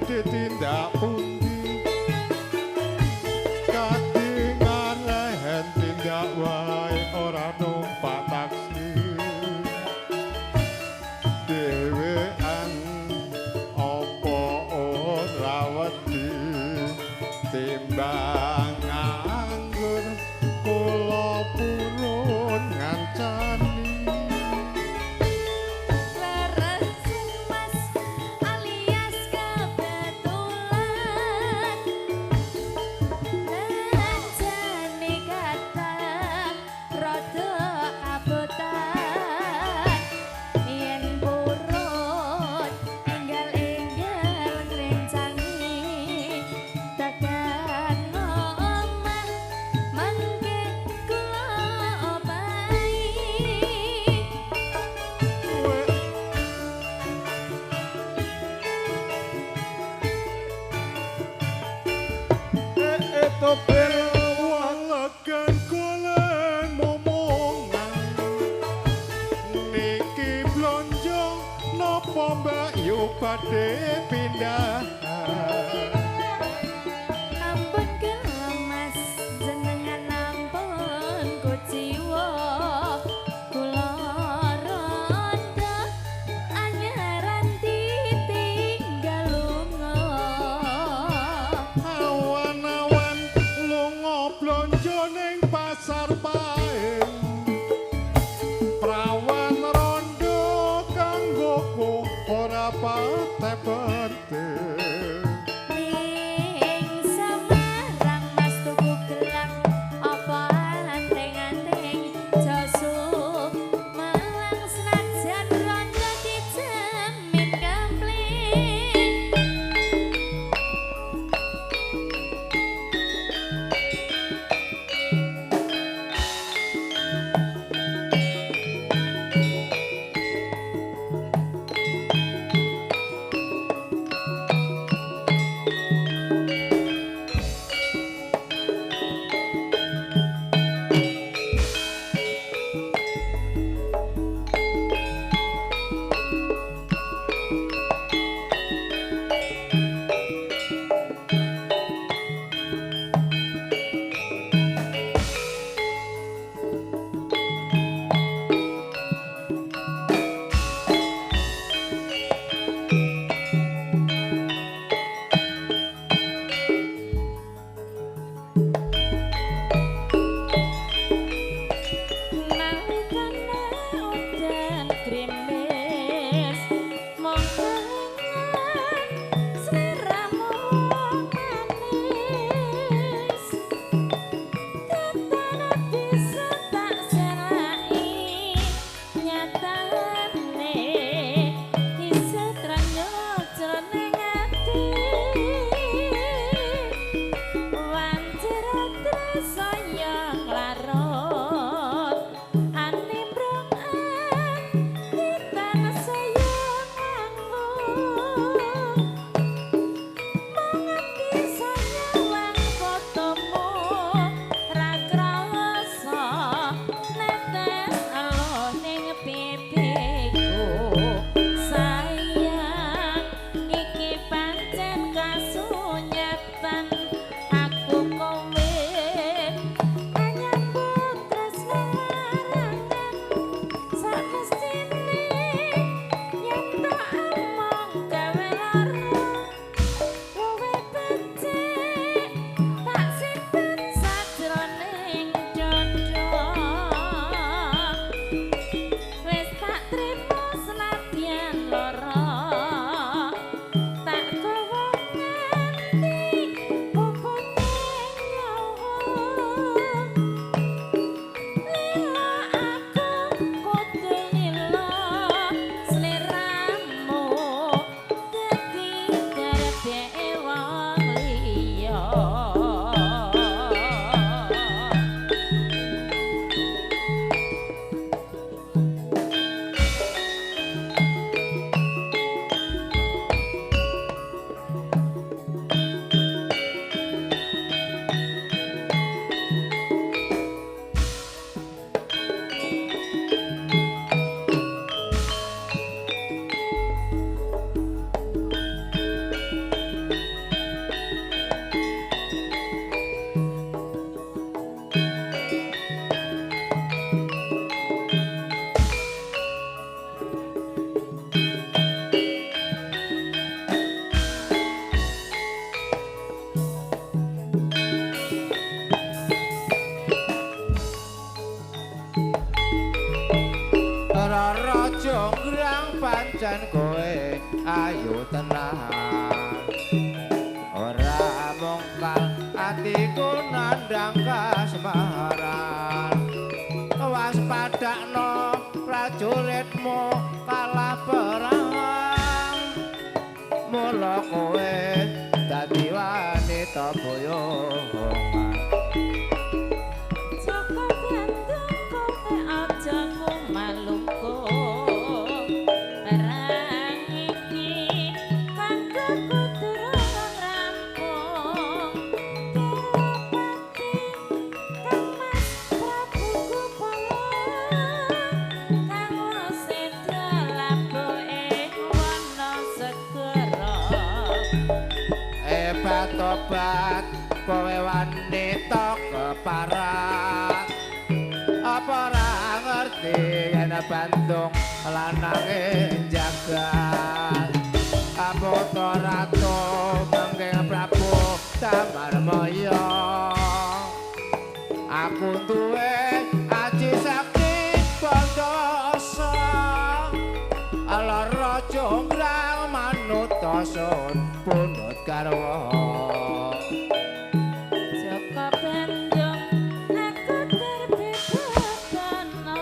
Badhe tindak pundi Kadhe ngarehen tindak wae ora numpak taksi dhewean apa ora wedi timbang nganggur kula purun ngancani. Leres Mas alias kebetulan belanjane kathah rada kabotan yen purun enggal-enggal ngrencangi tekan omah mangke kula obahi. Topel walegan golek momongan niki blonjo napa Mbak Yu badhe pindah. Ampun kula Mas jenengan ampun kuciwa kula rondo anyaran ditinggal lunga. Awan-awan lunga blonjo ning pasar Paing prawan rondo kanggoku ora pate penting. Ning Semarang Mas tuku gelang apa anting-anting josu Malang senajan rondo dijamin kempling. Nalikane udan grimis mung kangen sliramu manis tetep bisa tak selai nyatane isih tranyo jroning ati wanci tresaya nglarut animbrong ati tansaya nganggung mung bisa nyawang fotomu ra krasa netes elo ning pipi. Lara jonggrang pancen kowe ayu tenan. Ora mungkal atiku nandhang kasmaran. Waspadakno prajuritmu kalah perang. Mula kowe dadi wanita boyongan. Joko Bandung kowe aja ngumalungku. Perang iki kanggo kudu rampung. Derapati Kang Mas Prabu Gupala kang seda labuh ing wana segara. Hebat tobat kowe wanita keparat. Apa ora ngerti yen Bandung lanange jagat. Putra ratu mangke Prabu Tamarmaya. Aku duwe aji sakti bandasa. Lara jonggrang manut sun punut garwa. Joko Bandung aku terbebasana.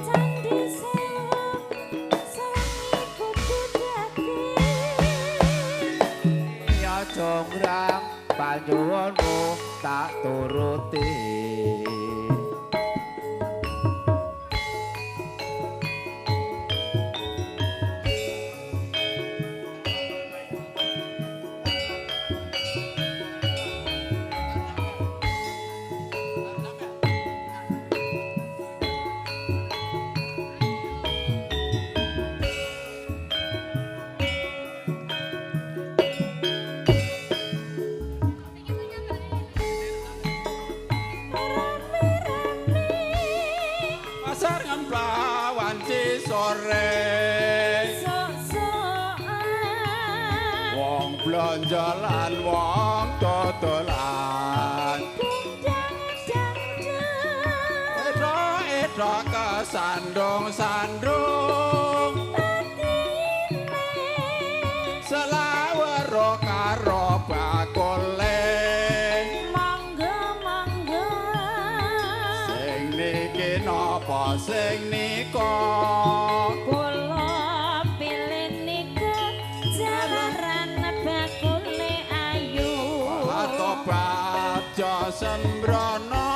Candi Sewu sawengi kudu dadi. Ya jonggrang panjuwunmu tak turuti. Rame-rame Pasar ngemplah wanci sore. sok-sokan Wong blonjo lan wong dodolan. dendang-dangdang Edok-edok kesandung-sandung. atine Selawero karo bakule. monggo monggo Sing niki napa sing nika? Kula pilih niku jalaran bakule ayu. Tobat jo sembrono.